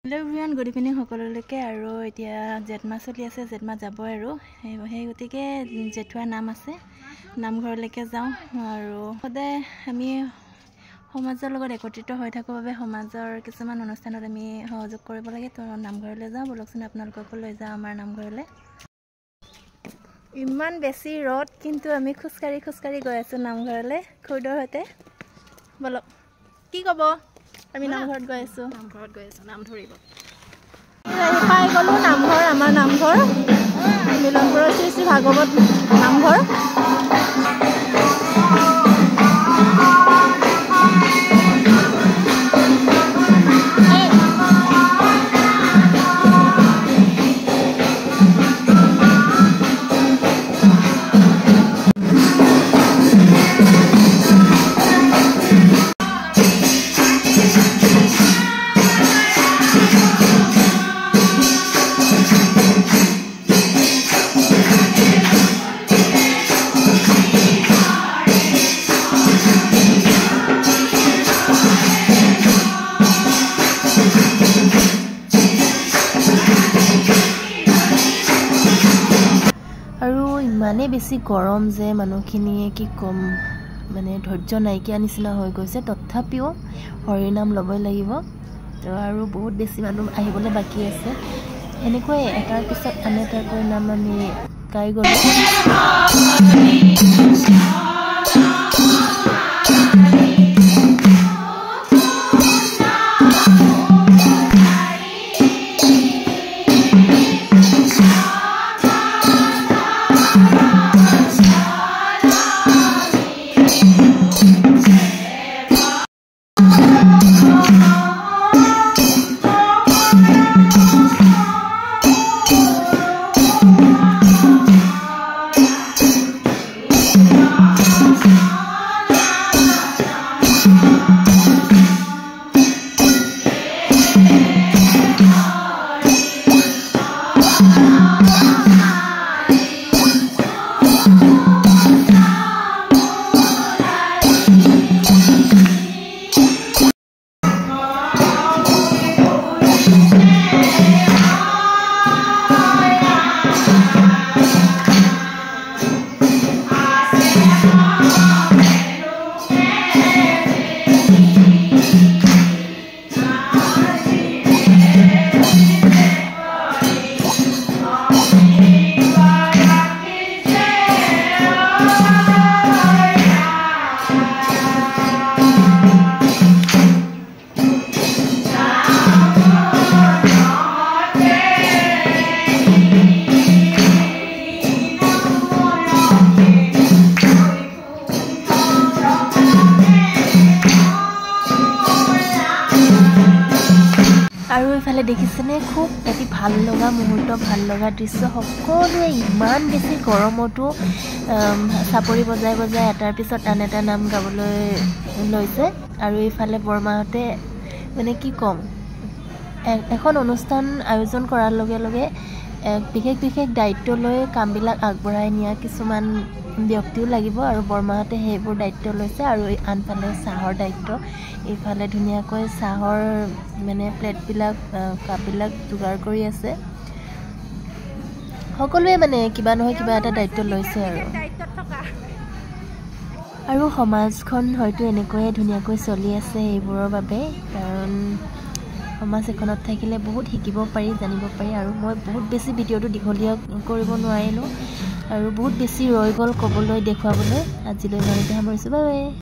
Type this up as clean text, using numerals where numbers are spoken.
Hello' everyone, good evening সকলোলৈকে। আৰু এতিয়া জেঠ মাহ চলি আছে, জেঠ মাহ যাবই আৰু সেই গতিকে জেঠুৱা নাম আছে, নামঘৰলৈকে যাওঁ। আৰু সদায় আমি সমাজৰ লগত একত্ৰিত হৈ থাকোঁ বাবে সমাজৰ কিছুমান অনুষ্ঠানত আমি সহযোগ কৰিব লাগে, তো নামঘৰলৈ যাওঁ। ব'লকচোন, আপোনালোককো লৈ যাওঁ আমাৰ নামঘৰলৈ। ইমান বেছি ৰ'দ, কিন্তু আমি খোজকাঢ়ি খোজকাঢ়ি গৈ আছোঁ নামঘৰলৈ খুৰীদেউৰ সৈতে। ব'লক, কি ক'ব? আমি নামঘৰত গৈ আছোঁ, নামঘৰত গৈ আছোঁ নাম ধৰিব। আহি পাই গ'লোঁ নামঘৰ, আমাৰ নামঘৰ মিলনপুৰৰ শ্ৰী শ্ৰী ভাগৱত নামঘৰ। আৰু ইমানেই বেছি গৰম যে মানুহখিনিয়ে কি ক'ম, মানে ধৈৰ্য নাইকিয়া নিচিনা হৈ গৈছে। তথাপিও হৰিনাম ল'বই লাগিব। তো আৰু বহুত বেছি মানুহ আহিবলৈ বাকী আছে। এনেকৈ এটাৰ পিছত আন এটাকৈ নাম আমি গাই গ'লোঁ। আৰু এইফালে দেখিছেনে, খুব এটি ভাল লগা মুহূৰ্ত, ভাল লগা দৃশ্য। সকলোৱে ইমান বেছি গৰমতো চাপৰি বজাই বজাই এটাৰ পিছত আন এটা নাম গাবলৈ লৈছে। আৰু এইফালে বৰমাহঁতে মানে কি ক'ম, এখন অনুষ্ঠান আয়োজন কৰাৰ লগে লগে এক বিশেষ বিশেষ দায়িত্ব লৈ কামবিলাক আগবঢ়াই নিয়া কিছুমান ব্যক্তিও লাগিব, আৰু বৰমাহঁতে সেইবোৰ দায়িত্ব লৈছে। আৰু আনফালে চাহৰ দায়িত্ব, এইফালে ধুনীয়াকৈ চাহৰ মানে প্লেটবিলাক, কাপবিলাক যোগাৰ কৰি আছে। সকলোৱে মানে কিবা নহয় কিবা এটা দায়িত্ব লৈছে। আৰু সমাজখন হয়তো এনেকৈয়ে ধুনীয়াকৈ চলি আছে এইবোৰৰ বাবে, কাৰণ সমাজ এখনত থাকিলে বহুত শিকিব পাৰি, জানিব পাৰি। আৰু মই বহুত বেছি ভিডিঅ'টো দীঘলীয়া কৰিব নোৱাৰিলোঁ আৰু বহুত বেছি ৰৈ গ'ল ক'বলৈ, দেখুৱাবলৈ। আজিলৈ ইমানতে সামৰিছোঁ, বাই বাই।